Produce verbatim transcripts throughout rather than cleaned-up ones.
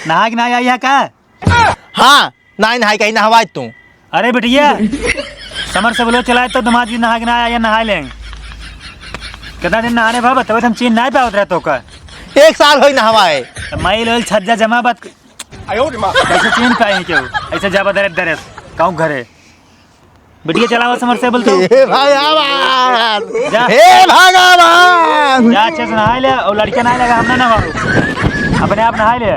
नहाए के ना आई है का? हाँ, नाहीं नहाए, कहीं नहवाए तू। अरे बिटिया, समरसेबलो चलाए तो दमाद जी नहा के ना आया, नहा लें। कितना दिन नहाने बाबा, तबे तो हम चीन नाहीं पावत रहे तोका। एक साल होई नहवाए। तो माई लोल छज्जा जमा बात। कैसे चीन पाए हैं क्यों? ऐसे जाबा दरे दरे कहूँ घरे। बिटिया चलावा समरसेबल तो। हे भगवान! जा। हे भगवान! जा अच्छे से नहा ले, और लड़का नहाए लगा, हम ना नहाओ। अपने आप नहा ले।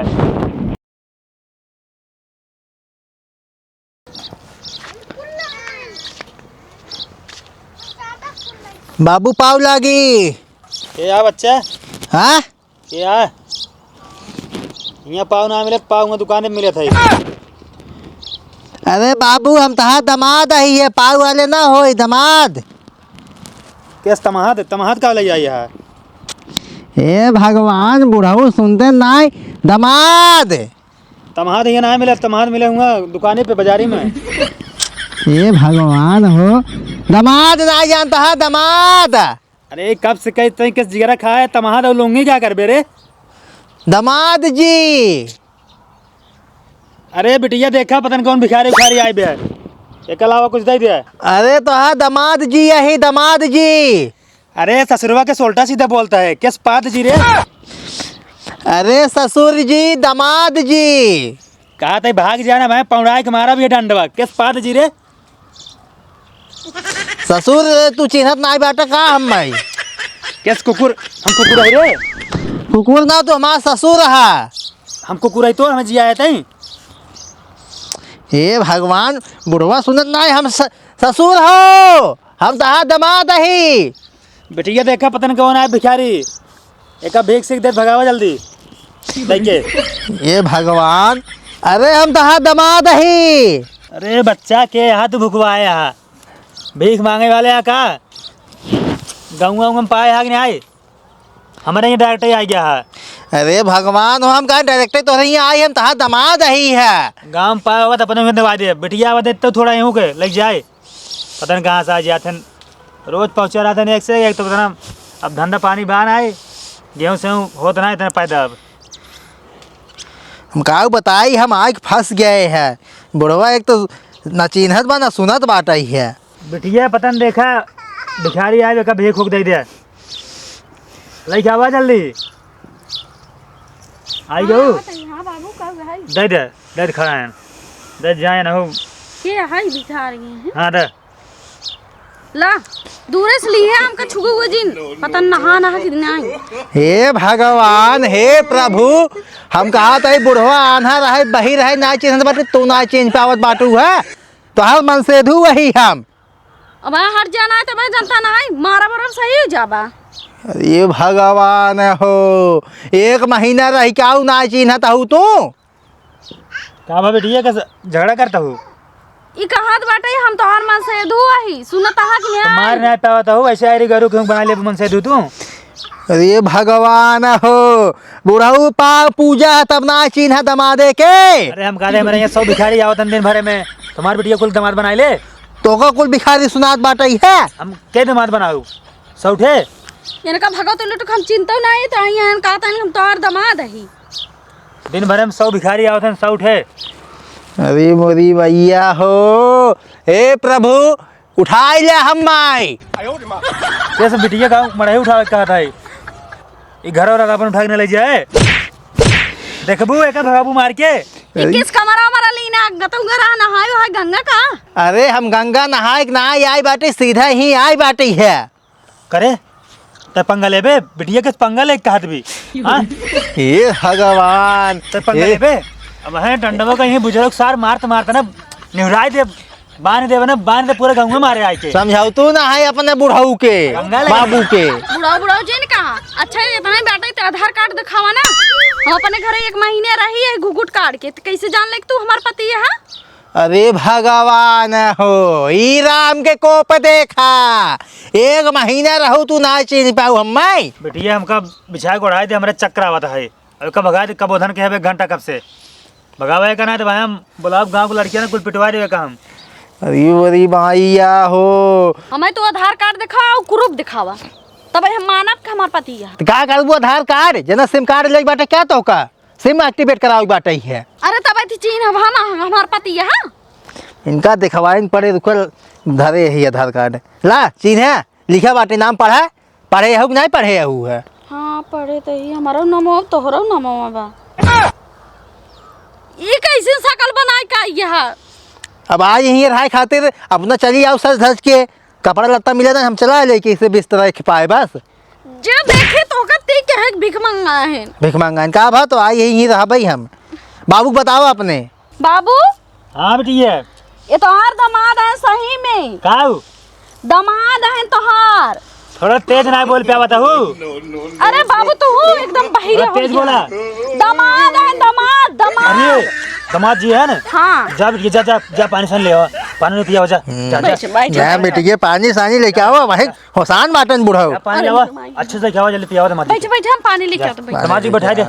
बाबू पाव लागी। ए आ बच्चा। हाँ? ए आ। हियाँ पाव ना मिले, पाव हुआँ दुकाने पे मिलत है। अरे बाबू, हम तहार दमाद अही है, पाव वाले ना होई, दमाद। केस तमाद, तमाद का लइ आई है? हे भगवान, बुढ़ऊ सुनते नाहीं, दमाद। तमाद हियाँ नाहीं मिलत, तमाद मिले हुआँ दुकाने पे, बाजारी में। हे भगवान हो, दमाद नाहीं जानत है, दमाद। अरे कब से कही तई केस जिगरा खाए, तमाद और लौंगी क्या करबे रे? दमाद जी। अरे बिटिया देखा पतन कौन भिखारी उखारी आए बे। एक अलावा कुछ दे दे। अरे तोहार दमाद जी अही, दमाद जी। अरे ससुरवा के सोल्टा सीधा बोलता है, केस पाद जी रे? अरे ससुर जी, दमाद जी। कहा तई भाग जाना, मैं पौड़ाए के मारा भी डंडवा, केस पाद जी रे? ससुर, तू चिन्हत नाहीं बाटा का हम भाई? केस कुकुर, हम कुकुर है रे? कुकुर ना, तू हमार ससुर हा। हम कुकुर है तो हमें जिया है तई? हे भगवान, बुढ़वा सुनत नाहीं, हम स-, ससुर हो, हम तहार दमाद अही। बिटिया देखा पतन कौन आए भिखारी, एका भीख सीख दे भगावा जल्दी। लेके। हे भगवान, अरे हम तहार दमाद अही। अरे बच्चा के यहाँ तू भुकवाए हा? भीख माँगे वाले हा का? गउँवा उँवा में पाए हा कि नाहीं आए? हमरे यहाँ डायरेक्ट ही आ गया है। अरे भगवान, हम कहा डायरेक्ट ही तोहरे यहाँ आई, हम तहार दमाद अही है। गाँव में पाए होगा तो अपने में दबा दे, बिटिया आवा दे तो थोड़ा यूँ के लग जाए। पता नहीं कहाँ से आ जाते हैं, रोज पहुँचा रहते हैं एक से एक, तो पता ना अब धंधा पानी बा नाहीं, गेहूँ से होत नाहीं इतना पैदा अब। हम काऊ बताई, हम आइके फँस गए हैं। बुढ़वा एक तो ना चिन्हत बा, ना सुनत बाटइ है। बिटिया पता न देखा, भिखारी आए, एका भीख उख दे दे। लइके आवा जल्दी। आई हाँ, गऊ? आवत हई। हाँ बाबू, का है? दे दे, दे दे, खड़ा है। दे जाए ना हो। के है भिखारी है? हाँ, दे। ला, दूरे से लिहे हमका छुए हुए जिन, पता न नहा नहा कि नाहीं। हे भगवान, हे प्रभु, हम कहा था बुढ़वा आन्हा रहे, बही रहे, ना चिन्हत बाटू, तू ना चिन्ह पावत बाटू है, तोहार मनसेधू वही हम। अब हट जाना है तो मैं जनता नाहीं, मारा बरब सही हो जाबा। अरे भगवान हो, एक महीना रहिके आऊ ना चिन्हत हऊ तू। का बा बिटिया, का झगड़ा करत हऊ? ई कहत बाटे हम तोहार मनसेधू अही, सुनत हा कि तो नाहीं? मार नाहीं पावत हऊ, ऐसे आयरी गरू क्यों बना ले मनसेधू तू? अरे भगवान हो, बुढ़ऊ पाँव पूजा है तब ना चिन्हा दमादे के। अरे हम कहते हमारे यहाँ सौ भिखारी आवत हैं दिन भरे में, तुम्हार बिटिया कुल दमाद बनाए ले। तोका कुल भिखारी सुनात बाटे है। हम के दमाद बनाऊ? सौठे? इनका भगवत लुट हम चिंता नाहीं, तो आई हैं, कहता है हम तोहार दमाद अही। दिन भर में सौ भिखारी आवत हैं, सौठे। अरे मोरी भैया हो, हे प्रभु, उठाई ले हम माई। कैसे बिटिया का मड़ही उठावे के कहत है? ई घर और अपन उठा के न ले जाए। देखबू एका भगाबू मार के। इक्कीस कमरा हमारा लीना, गतंग रहा नहाए है गंगा का। अरे हम गंगा नहाए के ना आई बाटी, सीधा ही आई बाटी है। करे, तै पंगा लेबे, बिटिया के पंगा ले कहत भी, हाँ? हे भगवान, तै पंगा हे। लेबे? अब है डंडवा का यहीं बुजुर्ग सार मारत मारत ना, निहुराई दे, बांध देबे ना, बांध दे पूरे गाँव में मारे आए के। समझाऊ तू ना है अपने बुढ़ऊ के, पंगा ले। बाबू के। बुढ़ऊ, बुढ़ऊ जी ने कहा, अच्छा, इतना ही बैठे तो आधार कार्ड दिखावा ना, हम अपने घरे एक महीने रही है घुघुट काट के, तो कैसे जान ले कि तू हमार पति है, हाँ? अरे भगवान हो, ई राम के कोप देखा, एक महीना रहू तू ना चिन्ह पाऊ हम्मै। बिटिया हमका बिछाए के ओढ़ाए दे, हमरे चक्कर आवत है। अब का भगा दे, कबो धन के हवे घंटा कब से। भगावे का ना तो भाई हम बुलाओ गाँव के लड़कियाँ ना कुल पिटवा देवे का हम। अरे बड़ी माइया हो। हमें तो आधार कार्ड दिखाओ, प्रूफ दिखावा, तब हम मानब कि हमार पति है। तो का करबू आधार कार्ड? जना सिम कार्ड ले बाटे क्या तो का? सिम activate करावे बाटे है। अरे तब थी चीन हम, हम, हमार पति है, हाँ? इनका दिखवाइन पड़े, रुकल, धरे ही आधार कार्ड। ला, चीन है, लिखा बाटे, नाम पढ़ा, पढ़े हउ कि नाहीं पढ़े हउ है? हाँ, पढ़े तो ही, हमारो नाम हो, तोहरो नाम हो बा। ई कैसे शकल बनाए का यह? अब आई यहीं रहाए खातिर, अपना चली आओ सज धज के, कपड़ा लत्ता मिले ना, हम चला लेके इसे बिस्तरा खिपाए बस। जे देखे तो ओकर ती कहे भिख मंगा है। भिख मंगा है, का भा तो आई यहीं रहबई हम। बाबू के बताओ अपने। बाबू, हाँ बिटिया। ये तोहार दामाद है सही में। काऊ? दामाद है तोहार। थोड़ा तेज ना बोल प्यावा तहू। अरे बाबू तू एकदम बहिरे थोड़ा हो तेज गया। बोला। दामाद है, दामाद, दामाद। अरे, दामाद जी है ना? हाँ। जा बिटिया, जा, जा, जा पानी सान ले आओ। पानी नहीं पिया जा। हम्म। जा, जा। बैठ, बैठ। जा बिटिया, पानी सानी लेके आओ भाई। होसान बाटन बुढ़ऊ। जा पानी अरे लावा। माई। अच्छे से खियावा, जल्दी पियावा दामाद जी बैठ, के। बैठ, हम पानी लेके जा, आते, बैठ। दामाद जी बैठा दे।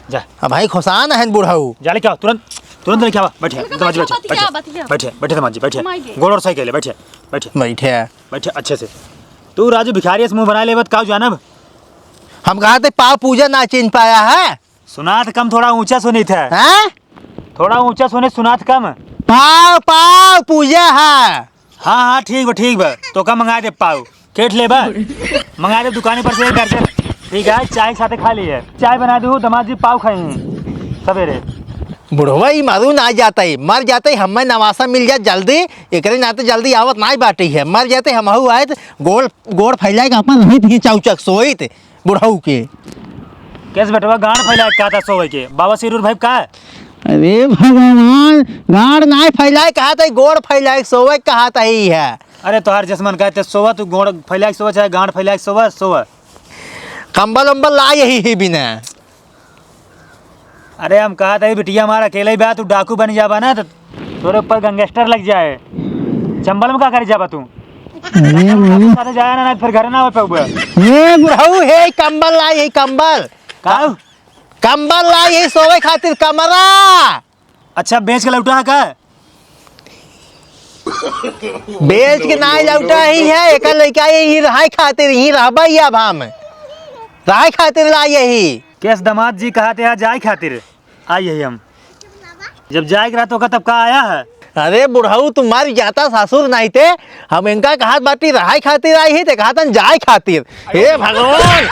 जा। अब भाई खुशान है बुढ़ऊ। जा लेके आओ, तुरंत, तुरंत लेके आओ। बैठे, बतिया, दामाद जी, बैठे, बतिया, बैठे। बतिया। बैठे, बैठे दामाद जी, बैठे। माई गे। गोड़ और साइकिल है, बैठे, बैठे। बैठे, अच्छे से। तू राजू भिखारी से मुंह बना लेबत, काऊ जानब? हम कहा थे पाव पूजा ना चिन्ह पाया है। सुनात कम, थोड़ा ऊंचा सुनित है। हैं? थोड़ा ऊंचा सुनित, सुनात कम। पाव, पाव पूजा है। हाँ, हाँ, ठीक बा, ठीक बा। तोका मंगा दे पाव। केठ लेबा? मंगा दे दुकानी पर से एक दर्जन। ठीक है, चाय के साथे खा लिए। चाय बना दू, दामाद जी पाव खाई हैं सवेरे। बुढ़वा ई मरू ना जाता है, मर जाता है, हमें नवासा मिल जात जल्दी, एकरे नाते जल्दी आवत नाई बाटी है। मर जाते हमहू आए तो गोड़, गोड़ फैलाए के अपन रहित ही चौचक सोइत। बुढ़ऊ के। केस बेटवा गांड फैलाए के कहत है सोवे के? बाबा सिरूर भाई का? अरे भगवान, गांड नाय फैलाए कहत है, गोड़ फैलाए के सोवे कहत है ही है। अरे तोहार जस मन कहते सोवा, तू गोड़ फैलाए के सोवा, चाहे गांड फैलाए के सोवा, सोवा। कंबल उम्बल ला यही ही बिना। अरे हम कहत है बिटिया हमार अकेले ही बा, तू डाकू बन जाबा ना तो तोरे ऊपर गैंगस्टर लग जाए। चंबल में का करे जाबा तू? अरे बाबू। साथे जाया ना, ना फिर घर ना हो पाऊबे। ए बुढ़ऊ, हे कंबल लाई, हे कंबल। का? कंबल लाई, हे सोवे खातिर कमरा। अच्छा, बेच के लौटा है का? बेच के ना लौटा ही है, एकर लइका यही रहाय खातिर, यही रहबा ही अब हम। रहाय खातिर लाई यही। केस दामाद जी कहत है जाए खातिर। आई है हम। जब जाए के रहा तो का तब का आया है? अरे बुढ़ऊ, तू मर जाता ससुर नहीं ते, हम इनका कहत बाटी रहाई खातिर आई ही, ते कहतन जाए खातिर। हे भगवान,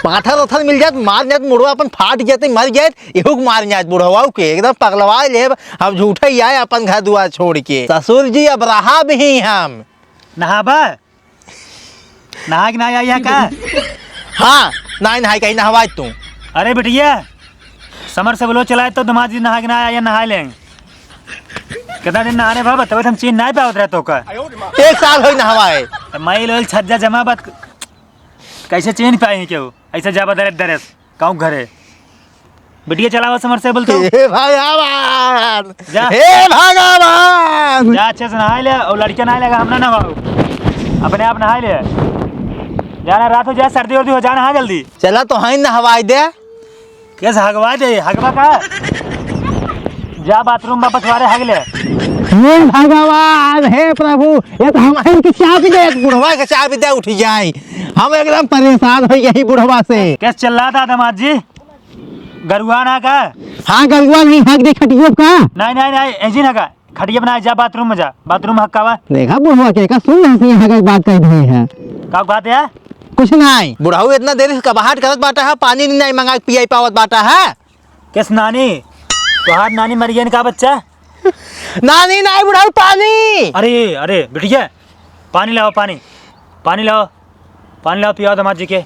पाथर उथर मिल जात, मार जात, मुड़वा अपन फाट जाते, मर जात, इहू के मार जात बुढ़ऊ के, एकदम पगलवा ले। हम झूठे ही आए अपन घर दुआर छोड़ के। ससुर जी, अब रहा भी हम। नहाबा? नहाए के ना आई है का? हाँ, नाई नहाए के आई, नहवाए तू। अरे बिटिया, समर से बोलो चलाए तो दामाद जी नहा के ना आई, नहा लें। कितना दिन नहाने बाबा, तबे तो हम चीन नहीं पावत रहे तो का। एक साल होई नहवाए। तो मई लोल छज्जा जमा बात, कैसे चीन पाए हैं क्यों? ऐसे जाबा दरे दरे। कहूँ घरे। बिटिया चलावा समरसेबल तो। हे भगवान! जा। हे भगवान! जा अच्छे से नहाए ले, और लड़कियाँ नहाए लेगा, हम ना नहाओ। अपने आप नहाए ले। जाना रात हो जाए, सर्दी वर्दी हो, जाना हाँ जल्दी। चला तो हाँ नहवाए दे। कैसे हगवा दे, हगवा का? जा बाथरूम वापस वारे हग ले। हे भगवान, हे प्रभु, ये तो हम इनकी चाबी दे, बुढ़वा के चाबी दे उठ जाए। हम एकदम परेशान हो यही बुढ़वा से। कैसे चिल्लाता दामाद जी? गरुआ ना का? हाँ, गरुआ नहीं, हग दे खटियो का? नहीं, नहीं, नहीं, इंजन है का? खटिया बना, जा बाथरूम में जा, बाथरूम हक्कावा। देखा बुढ़वा के का सुन रहे हैं, हग बात कह रहे हैं। का बात है? कुछ नहीं। बुढ़ऊ इतना देर से कबाहट करत बाटा है, पानी नहीं, नहीं मंगा के पियाई पावत बाटा है। किस नानी? तोहार नानी मर गई का बच्चा? नानी नहीं बुढ़ऊ, पानी। अरे, अरे, बिटिया, पानी लाओ, पानी, पानी लाओ। पानी लाओ, पियाओ दामाद जी के।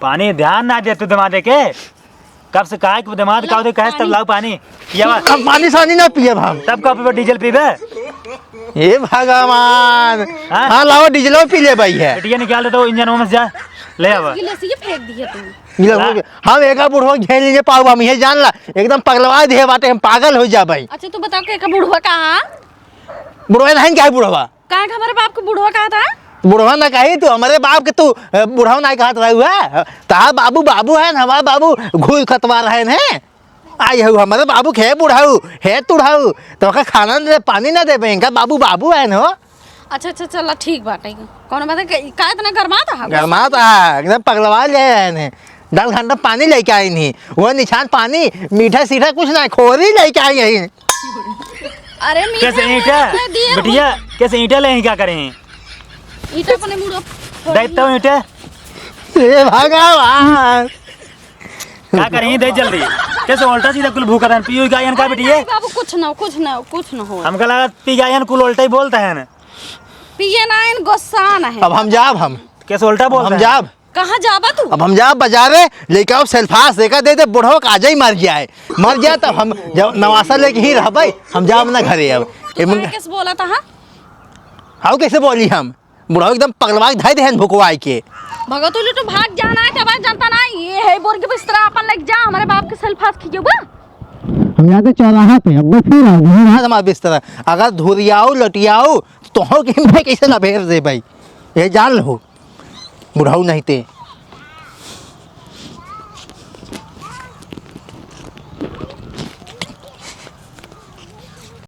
पानी ध्यान ना दे तू दामाद के। कब से कहा कि दामाद का होते, कहे तब लाओ पानी। पियावा। अब पानी सानी ना पियब हम। तब का पीबे, डीजल पीबे? हे भगवान। हाँ? हाँ, लाओ डीजलो पी ले भाई है। बिटिया निकाल दे तो इंजन में से जा। ले आवा। गिलास ये फेंक दिया तू। गिलास ला। में हम एका बुढ़वा घेर लीजिए पाऊ हम ये जान ला। एकदम पगलवा दे बाटे, हम पागल हो जा भाई। अच्छा तू बताओ कि एका बुढ़वा कहाँ? बुढ़वा नहीं क्या है बुढ़वा? काहे के हमारे बाप को बुढ़वा कहा था? बुढ़वा ना कही तू, हमारे बाप के तू, अ, बुढ़वा ना कहत रहे हुआ। तहार बाबू बाबू है न, हमार बाबू घूस खतवा रहे हैं। आई हऊ हमारे बाबू के, "हे बुढ़ऊ, हे तुढ़ऊ, तो का खाना न दे, पानी ना देबे, इनका बाबू बाबू है न हो।" अच्छा, अच्छा, चला ठीक बाटे। कौन बात है, का, का इतना गरमात है? गरमात है, एकदम पगलवा ले रहे हैं। दस घंटा पानी लेके आई नहीं, वो निछान पानी, मीठा सीठा कुछ ना, खोरी लेके आई यही। अरे मीठा कैसे ईंटा? दिए बिटिया, कैसे ईंटा ले ही क्या करें? ईंटा अपने मुड़ो। दे तो ईंटा। हे भगवान। का करें, दे जल्दी। कैसे उल्टा सीधा कुल भूखा रहन, पियो गायन का बिटिया? बाबू, कुछ ना, कुछ ना, कुछ ना हो। हमका लगा पी गायन कुल उल्टा ही बोलता है ना। पिए ना, इन गुस्सा ना है। अब हम जाब हम। कैसे उल्टा बोलता हम है? जाब। कहाँ जाबा तू? अब हम जाब बाजारे, लेके आओ सेल्फास, देखा दे दे, बुढ़वा का आजा ही मर जाए। मर जाए तब हम जब नवासा लेके ही रहबे, हम जाब ना घरे अब। ए, तू मुंडा कैसे बोला था, हाँ? हाउ कैसे बोली हम? बुढ़वा एकदम पगलवा के धइ देहन भुकवाई के। भगतुली तो भाग जाना है, तब जनता ना, ये है बोर के बिस्तरा अपन लेके जा, हमारे बाप के सेल्फास खींचबा। हम जाते चौराहा पे, अब फिर आओ, वहीं हाथ हमारा बिस्तरा। अगर धुरियाऊ, लटियाऊ, तो हो कि मैं कैसे ना भेज दे भाई। ये जान लो, बुढ़ऊ नहीं ते।